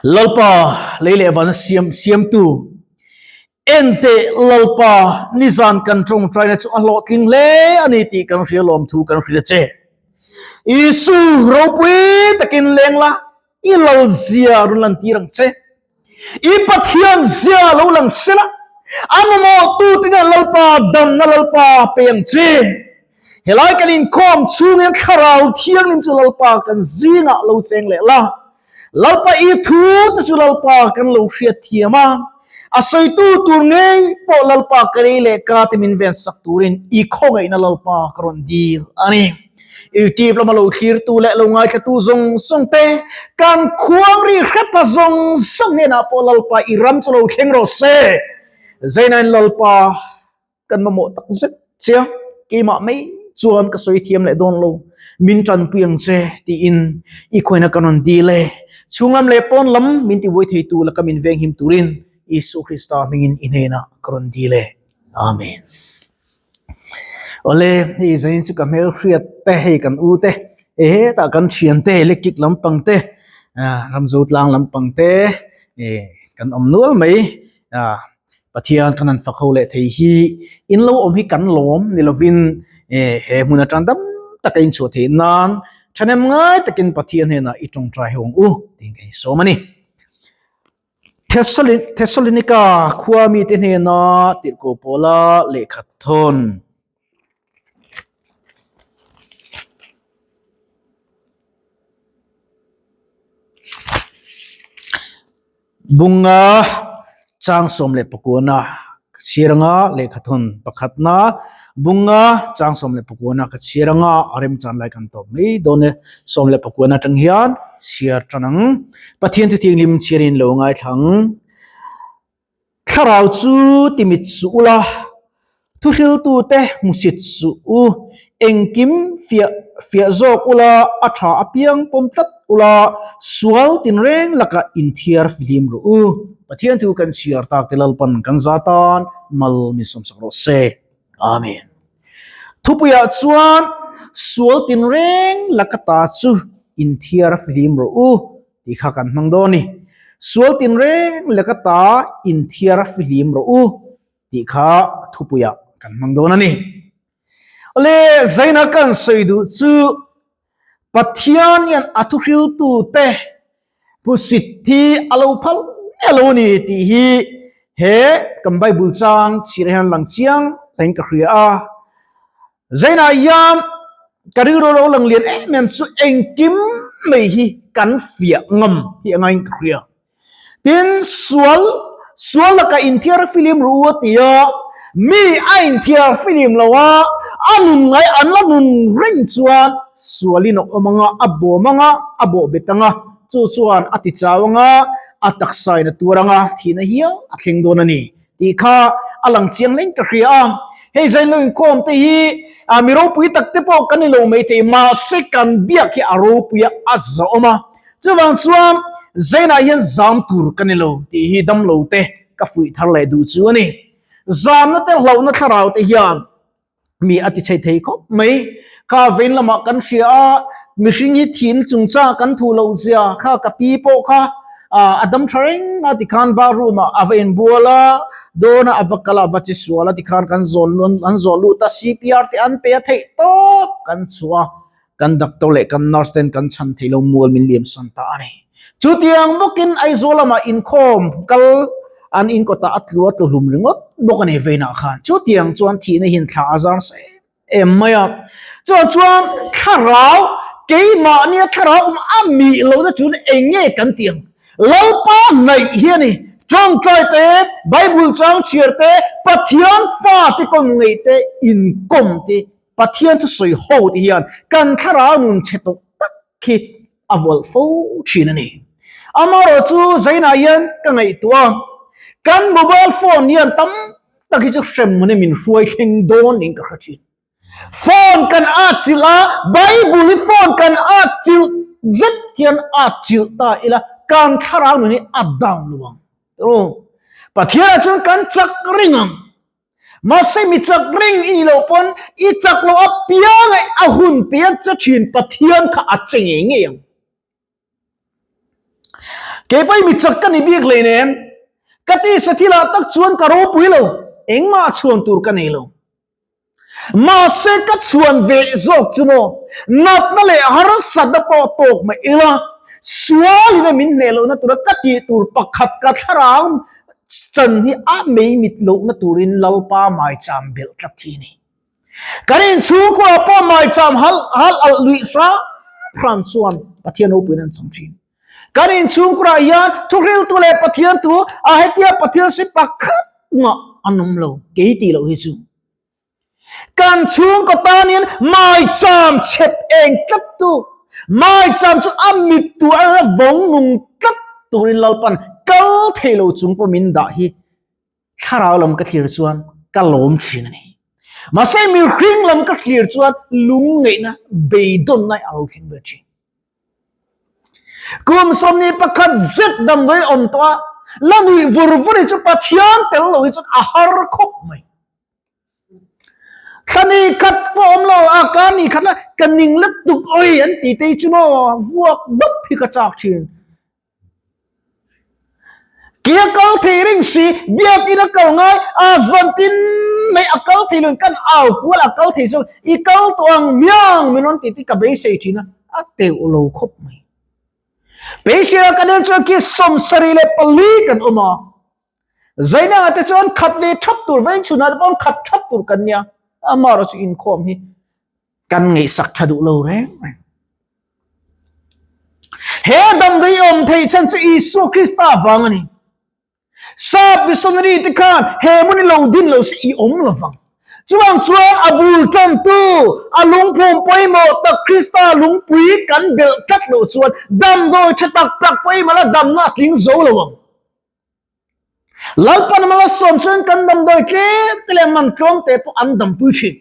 Lalpa lei leh van siam siamtu Enteh Lalpa nizan kan tawngtaina chu a hlawhtling hle a ni tih kan hria lawm thu kan hrilh a che. Isu ropui takin leng la, i lalzia rawn lantir ang che. I Pathian zia lo lang sela, a mamawhtute nen Lalpa damna Lalpa pe ang che. Helai kan inkhawm chhungin Thlarau Thianghlim chu Lalpa kan zingah lo cheng leh la. Lalpa i thu te chu Lalpa kan lo hriat thiam a, a sawitu tur ngei pawh Lalpa ka lei leh ka te min ven sak turin i khawngaihna Lalpa ka rawn dil a ni. Youtube lama lo thlirtu leh lo ngaithlatu zawng zawng te, kan khuang ri hrepa zawng zawng hnenah pawh Lalpa i ram chu lo thleng rawh se. Zainain Lalpa kan mamawh tak zet che a, keimah mai chuan ka sawi thiam leh dawn lo, min tanpui ang che tiin i khawina ka rawn dil e. Chhunglam leh pawn lam min tibuai theitu laka min venghim turin Isua Krista hmingin i hnenah ka rawn dil e. Amen. Awle, hei zanin chu ka hmelhriat te, hei kan u te, hei hetah kan thian te, electric lampang te, ramzo tlang lampang te, kan awm nual mai. Pathian kan han fak ho leh thei hi in lo awm hi kan lawm ni lovin he hmun atang dam taka inchhuah theih nan thahnem ngai takin Pathian hnenah i tawngtai ho ang u tiin ka insawm a ni. Thessalonika khua mite hnena tirhkoh pawla lehkha thawn. Bunga chang 19 ka chhiar anga lehkha thawn pakhatna bunga chang 19 ka chhiar anga a remchan lai kan tawp mai dawn e. 19 atang hian chhiar tan ang. Pathian thuthianghlim chhiarin lo ngaithla ang. Thlarau chu timit suh ula, thuhriltute hmusit suh u, engkim fiah fiah zawk ula, a tha apiang pawm tlat ula, sual tinreng lakah inthiar fihlim rawh u. Pathian thu kan chhiar tak te Lalpan kan za tan mal min sawmsak rawh se. Amen. Thupuiah chuan sual tinreng laka ta chu inthiar fihlim rawh u. Tih kha kan hmang dawn a ni. Sual tinreng lek ata inthiar fihlim rawh u tih kha thupuiah kan hmang dawn a ni. Awle zaina kan sawi duh chu Pathian hian a thuhriltute hmusit hi a lo phal miah lo a ni tih hi he kan Bible chang chhirah hian lang chiang hlain ka hria a. Zainah hian ka rilru lo lang lian em em chu engkim mai hi kan fiah ngam hi a ngain ka hria. Tin, sual, sual laka inthiar filim ru a ti a, mi a inthiar filim lo a, a nun ngai an la nun reng chuan sualin a awm anga, a bawm anga, a bawh bet anga, chu chuan a ti chau anga, a taksain a tuar anga, thihna hial a thleng dawn a ni. Tih kha a lang chiang hlein ka hria a, hei zain lo inkhawm te hi mi ropui tak te pawh kan ni lo mai thei, mahse kan biak hi a ropui a, a zahawm a, chuvang chuan zainah hian zam tur ka ni lo tih hi damlo te ka fuih thar leh duh chu a ni. Zamna te hlauhna thlarau te hian mi a ti chhe thei khawp mai. Kha vein lamah kan hria a, mihring hi thin chungchang kan thu loh zia kha ka pi pawh kha a dam tha reng a tikhan bathroom ah a va inbual a, dawn a a va kal a, a va che sual a tikhan kan zawn an zawn lut a, CPR te an pe a theih tawp kan chhuah a. Kan doctor leh kan nurse ten kan chhan theih lo mual min liam san ta a ni. Chutiang bawkin Aizawl lamah inkhawm kal an inkawtah a tlu a tlu hlum ringawt bawk a ni veinah khan. Chutiang chuan thihna hian thla a zar sa em em mai a. Chuan chuan thlarau keimahnia thlarau awm a mih lohna chu eng nge kan tih ang? Lalpa hnaih hi a ni. Tawngtai te, Bible chang chhiar te, Pathian fate kawm ngeih te, inkawm te Pathian chu sawi ho ti hian kan thlarau nun chhe tawh tak khi a vualh fo thin a ni. Amaherawh chu zainah hian ka ngaihtuah a, kan mobile phone hian tam tak hi chu hrem hmun hi min hruai thleng dawn niin ka hre thin. Phone kan atchilh a, Bible hi phone kan atchilh zet hian atchilh ta ila kan thlarau nun hi a down lo ang. Pathianah chuan kan chak reng ang. Mahse mi chak reng i ni loh pawn i chak loh apiang a a hun te a che thin Pathian kha a che ngei ngei ang. Kei pawhin mi chak ka ni bik hleinem. Ka tisa thilah tak chuan ka ropui lo, engmah chhuan tur ka nei lo. Mahse ka chhuan ve zawk chu maw, natna leh harsatna pawh tawk mai ila, sualin a min hneh lohna tura ka tih tur pakhat ka thlarau chan hi a mei mit lohna turin Lalpa maicham belh tlat hi a ni. Kan inchhungkhurah pawh maicham hal hal alh luih hram hram chuan Pathian ropuiin an chawm thin. Kan inchhungkurah hian thuhriltu leh Pathian thu a hetia Pathian si pakhat mah an awm lo, kei tih loh hi chu. Kan chhungkaw tan hian maicham chhep eng tlat tu, maicham chu a mit tur a la vawng nung tlat turin Lalpan kal thei lo chung pawh min dah hi thlarau lam ka thlir chuan ka lawm thin a ni. Mahse mihring lam ka thlir chuan lungngaihna beidawnna a lo thleng ve thin. Kum 21 zet damdawi awm tawh a, la nuih vur vur hi chu Pathian tel lo hi chuan a har khawp mai. Thla ni khat pawh awm lo a, ka ni khat la ka ning let tuk oi an ti te hi chu maw vuak dawp hi ka chak thin. Ki a kal thei reng si, biakin a kal ngai, a zantin mai a kal thei loin kan au kual a kal thei zawk, i kal tawh ang miang min rawn ti tih ka beisei thin a, a teuh lo khawp mai. Beiseia kan en chuan khi 74 kan awm a, Zainanga te chuan khat leh thap tur veng chhunah te pawh khat thap tur kan nia, amaherawhchu chu inkhawm hi kan ngaihsak tha duh lo reng reng. He damdawi awm theih chhan chu Isua Krista vang a ni. Sap missionary te khan he hmun hi lo din lo se i awm lo vang. Chuvang chuan a bul tantu, a lungphum pawimawh tak Krista lungpui kan belh tlat loh chuan damdawi tha tak tak pawimawh la damna a tling zo lo ang. Lalpan malsawm chuan kan damdawi tlem te leh man tlawm te pawh an dampui thin.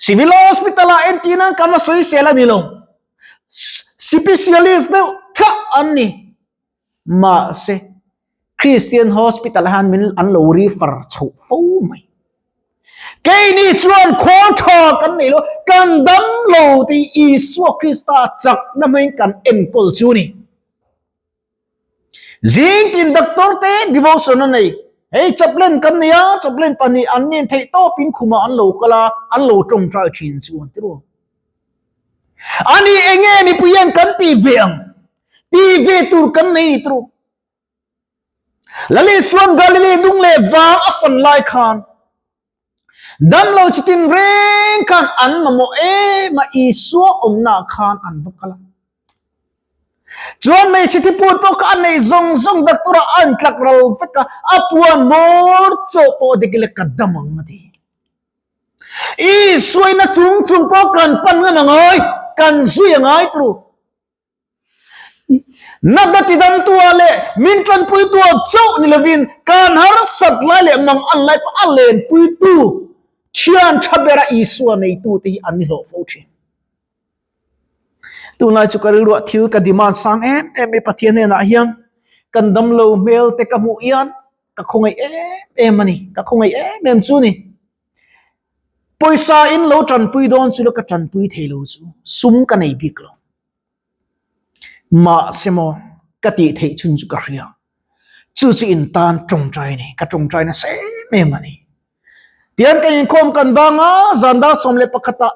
Civil Hospital ah entir nan ka va sawi sel a ni lo. Specialist deuh thah an ni. Mahse, Christian Hospital ah hian min an lo refer chhoh fo mai. Keini chuan khawl tha kan nei lo, kan dam lo tih Isua Krista chakna hmangin kan enkawl chu a ni. Zing tin doctor te devotion a nei. Hei chaplain kan nei a, chaplain pahnih an nen theih tawpin khumah an lo kal a, an lo tawngtai thin chu an ti ru. Ani enge mipui hian kan ti ve ang? Ti ve tur kan nei ni tru. Lali Suan Galilee dung leh vang a fan lai khan Damlo chitin reng khan an mamawh em a, Isua awmnaah khan an va kal a. Chuan hmeichhe thiput pawh kha a neih zawng zawng doctor-ah a intlak ral vek a, a puan hmawr chawh pawh dik lek ka dam ang a ti. Isuaina chung chung pawh kan pan ngam a ngai, kan zui a ngai turu. Natna tidamtua leh min tanpuitua chauh ni lovin kan harsat lai leh mang an lai pawh a lenpuitu thian tha bera Isua neitute hi an ni hlawh fo thin. Tunlai chu ka rilruah thil ka demand sang em em mai Pathian hnenah hian kan damlo hmel te ka hmuh hian ka khawngaih em em a ni, ka khawngaih em em chu ni. Pawisa in lo tanpui dawn chu la ka tanpui thei lo chu sum ka nei bik lo. Mahse maw ka tih theih chhun chu ka hria. Chu chu in tan tawngtai a ni, ka tawngtai nasa em em a ni. Tian kan inkhawm kan bang a, zan dar 11 ah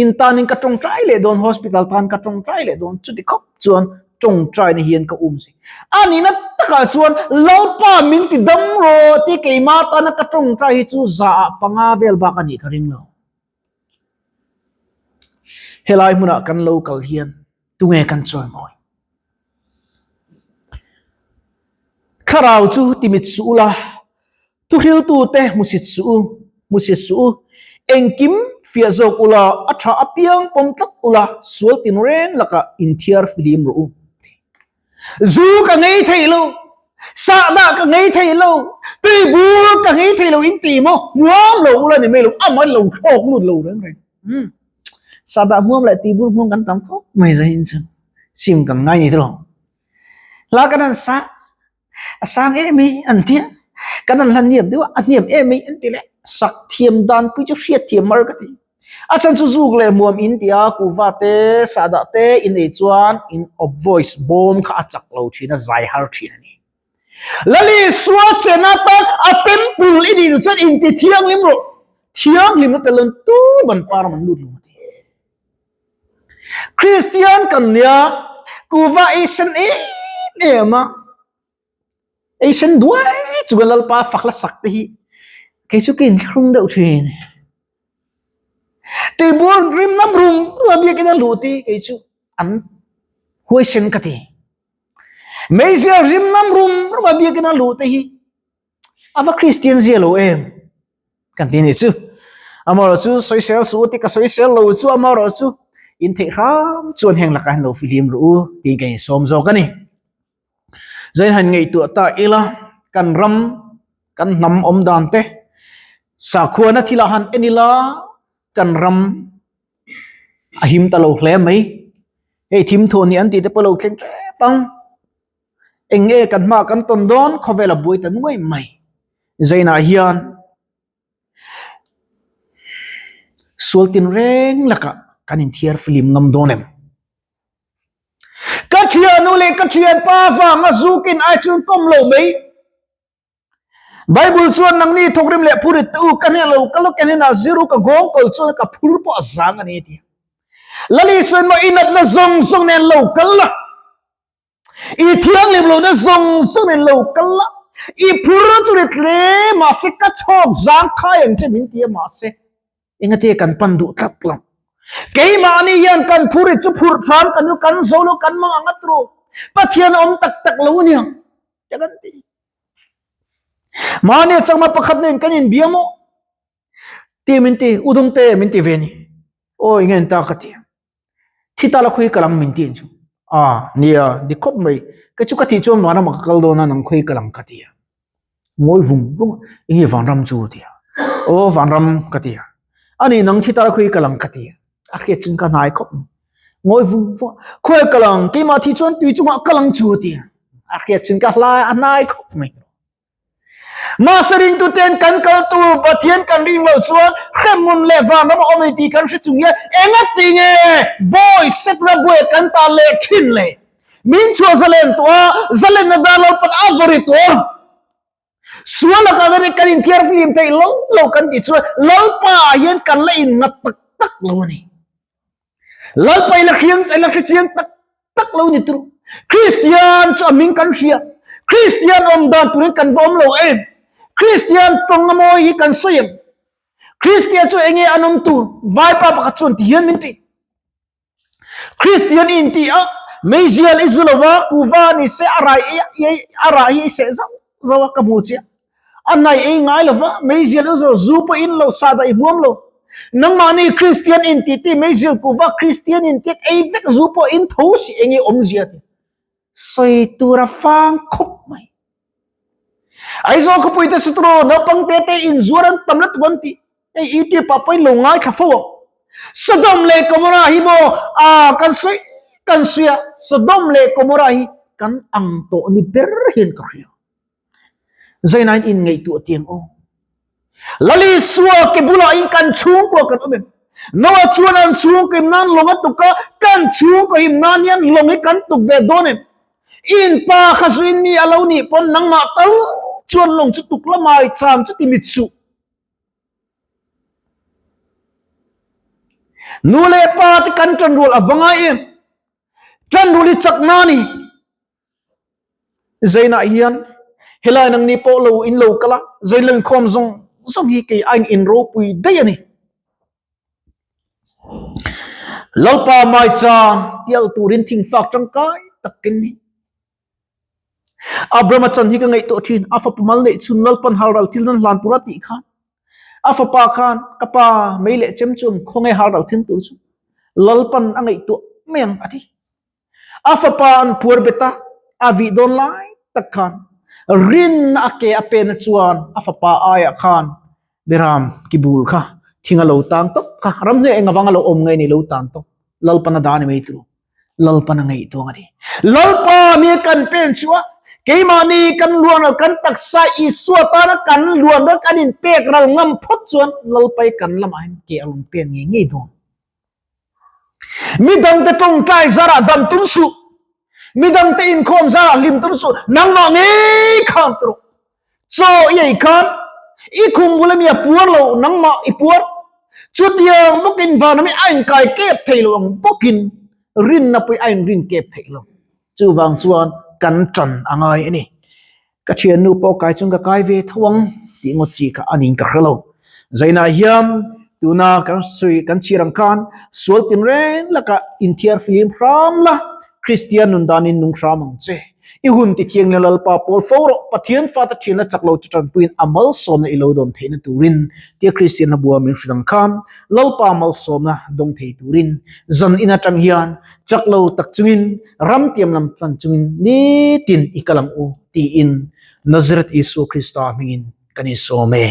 in tanin ka tawngtai leh dawn, hospital tan ka tawngtai leh dawn, chuti khawp chuan tawngtaina hian ka um si. A nihna takah chuan Lalpa min ti dam rawh tih keimah tana ka tawngtai hi chu 5% vel bak a nih ka ring lo. Helai hmunah kan lo kal hian tunge kan chawimawi? Thlarau chu timit suh ula, thuhriltute hmusit suh u, hmusit suh u. Engkim fiah zawk ula, a tha apiang pawm tlat ula, sual tinreng lakah inthiar fihlim rawh u. Zu ka ngei thei lo, sahdah ka ngei thei lo, tuibur ka ngei thei lo in ti maw? Hmuam lo ula ni mai lo, amah lo thlawk lut lo reng reng. Sahdah hmuam leh tuibur hmuam kan tam khawp mai zahin chu sim kan ngai ni tawh. Hla kan han sa, a sang em mai an ti a, kan han hla hniam deuh a, a hniam em mai an ti leh sak thiam dan pui chu hriat thiam mar ka ti. A chhan chu zuk leh hmuam in tia kuhva te, sahdah te in ei chuan in op voice bawm kha a chak lo thin a, zai har thin a ni. Lali Sua chen atan a temple i nih duh chuan inti thianghlim rawh. Thianghlimna tel loin tu ban par man lut lo a ti. Kristian kan nia kuhva ei sen em em a. Ei sen duai chu kan Lalpa fak la sak te hi kei chu ka inthlahrung deuh thin. Tuibur rim nam rum rum a biakin a luh te hi kei chu an huaisen ka ti. Meizial rim nam rum rum a biakin a luh te hi a va Kristian zia lo em kan ti anih chu. Amaherawh chu sawisel suh u ti ka sawisel lo chu amaherawh chu in theih hram chuan heng lakah hian lo fihlim rawh u tiin ka insawm zawk a ni. Zain han ngaihtuah ta ila kan ram kan hnam awm dan te sakhuana thilah han en ila kan ram a him ta lo hle mai. Hei thim thaw ni an tih te pawh lo thleng tep ang. Eng nge kan hma kan tawn dawn khawvel a buai ta nuai mai. Zainah hian sual tinreng lakah kan inthiar film ngam dawn em? Ka thiannu leh ka thianpa vanga zukin ai chuan kawm lo mai. Bible chuan nangni thawkrim leh phurit te u ka hnen lo ka lo ka hnenah zir u ka nghawng kawl chuan ka phur pawh a zang a ni a ti. Lali chuan maw i natna zawng zawng nen lo kal la, i thianghlim lohna zawng zawng nen lo kal la, i phur chu rit hle mahse ka chhawk zang khai ang che min ti a mahse Engati kan pan duh tlat lo. Keimahni hian kan phur i chu phurh hram kan u kan zo lo kan mang ang a tru. Pathian a awm tak tak lo aniang te kan ti. Mahni a chakma pakhat nen kan inbia maw? Ti min ti, udung te min ti ve ni. Aw enge an ta ka ti. Thi ta la khawi ka lang min ti ang chu. A nia, dik khawp mai. Kei chu ka thih chuan vanram ah ka kal dawn a, nang khawi ka lang ka ti a. Ngawi vung vung a, enge vanram chu a ti a. Aw vanram ka ti a. A nih nang thi ta la khawi ka lang ka ti a. A hriat chuan ka hnai khawp mai. Ngawi vung vung a, khawi ka lang, keimah thih chuan tui chungah ka lang chu a ti a. A hriat chuan ka hlai a hnai khawp mai. Mahse ringtuten kan kal tur Pathian kan ring loh chuan hremhmun leh vanram a awm ei tih kan hre chung hian engati nge bawi sekna buai kan tan leh thin le? Min chhuah zalen tawh a, zalenna dan lo pan a vaw ri tawh a. Sual lakah kan kan inthiar fim theih lo lo kan tih chuan Lalpa ah hian kan la innghat tak tak lo a ni. Lalpa i la hriang i la hrechiang tak tak lo ni tur. Kristian chu a ming kan hria. Kristian awm dan turin kan va awm lo em. Kristian tawng a mawi hi kan sawi em. Kristian chu enge an awm tur vaipa pakhat chuan ti hian min ti. Kristian in ti a meizial i zu lova kuva ni se a rai a rah hi i seh zauh zauh a ka hmu chiah. A nai ei ngai lova, meizial u zo zu pawh in lo sa dah i hmuam lo. Nangmahni Kristian in tih tih meizial kuhva Kristian in tih ei vek zu pawh in tho si eng nge awmzia ti. Sawi tur a fang khawp mai. Aizawl khawpui te sutru naupang te te in zuar an tam lutuk an tih. Hei YouTube ah pawh in lo ngaithla fo ang. Sodom leh Gomorrah hi maw ah kan sawi kan sawi a, Sodom leh Gomorrah hi kan ang tawh ni ber hian ka hria. Zainain in ngaihtuah tiang aw. Lali Isua ke bulah in kan chhungkua kan awm em? Noah chuan an chhungkaw him nan lawng a tuk a, kan chhungkaw him nan hian lawng hi kan tuk ve dawn em? In pa kha zuin mi a lo nih pawn nangmah tal chuan lawng chu tuk la mai cham chu ti mit suh. Nu leh pa te kan ṭanrual a va ngai em? Ṭanrual hi chakna a ni. Zainah hian helai nangni pawh lo in lo kal a, zain lo inkhawm zawng zawng hi kei aiin in ropui daih a ni. Lalpa Maicham tial turin thingfak tangkai tak ken ni. Abrahama chan hi ka ngaihtuah thin, a fapa mal neih chhun Lalpan halral thil nan hlan tura tih khan a fapa khan ka pa mei leh chem chuan khawnge halral thil tur chu Lalpan a ngaihtuah mai ang a ti. A fapa an phuar bet a, a vih dawn lai tak khan rinna a ke a pena chuan a fapa aiah khan Biram ki bul kha thing a lo tang tawp kha ramhnuai eng avanga lo awm nge ni lo tan tawp Lalpan a dah ni mai tur Lalpan a ngaihtuah a ni. Lalpa mi kan pen chu a. Keimahni kan luan ral kan taksa Isua tana kan luan ral kan inpek ral ngam phawt chuan Lalpai kan lamah hian ke a rawn pen ngei ngei dawn. Midangte tawngtai zarah dam tum suh. Midangte inkhawm zarah hlim tum suh. Nangmah ngei khan ti rawh. Chaw i ei khan i khum bul ami a puar lo, nangmah i puar. Chutiang bawkin van ami a inkai kep thei lo ang bawkin rinna pawh a inrin kep thei lo. Chuvang chuan kan tan a ngai a ni. Ka thiannu pawh kai chuan ka kai ve tho ang tih ngawt chi kha a niin ka hre lo. Zainah hian tuna kan sawi kan chhiar ang khan sual tinreng lakah inthiar fim hram la, Kristian nun danin nung hram ang che. I hun ti thiang leh Lalpa pawl fo rawh, Pathian fate thianna chak lo chu tanpuiin a malsawmna i lo dawn theihna turin tia Kristian hlabua min hrilh ang khan Lalpa malsawmna dawng thei turin zan in atang hian chak lo tak chungin ram tiam lam tlan chungin nitin i kal ang u tiin Nazareth Isua Krista hmingin kan insawm e.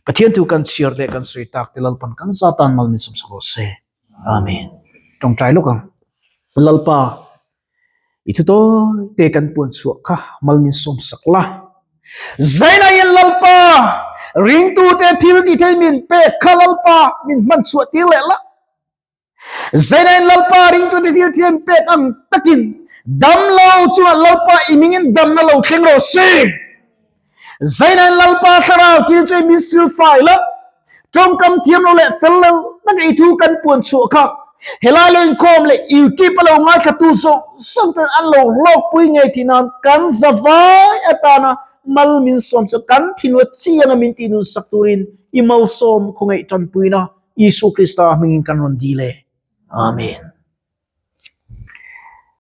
Pathian thu kan chhiar leh kan sawi tak te Lalpan kan za tan mal min sawmsak rawh se. Amen. Tawngtai lawk ang. Lalpa, i thu tawi te kan puan chhuah kha mal min sawm sak la. Zaina in Lalpa, ringtu te thil ti thei min pek kha Lalpa min hman chhuah tir leh la. Zaina in Lalpa, ringtu te thil thiam pek ang takin dam lo chungah Lalpa i mingin damna lo thleng rawh se. Zaina in Lalpa thlarau thil chu min sil fai la. Tawngkam thiam lo leh fel lo tak ei thu kan puan chhuah kha helai lo inkhawm leh YouTube a lo ngaithlatu zawng zawng ten an lo hlawkpui ngei tih nan kan zavai atana mal min sawm chu kan thinua chianga min tih nun sak turin i malsawm khawngaih tanpuina Isua Krista hmingin kan rawn dil e. Amen.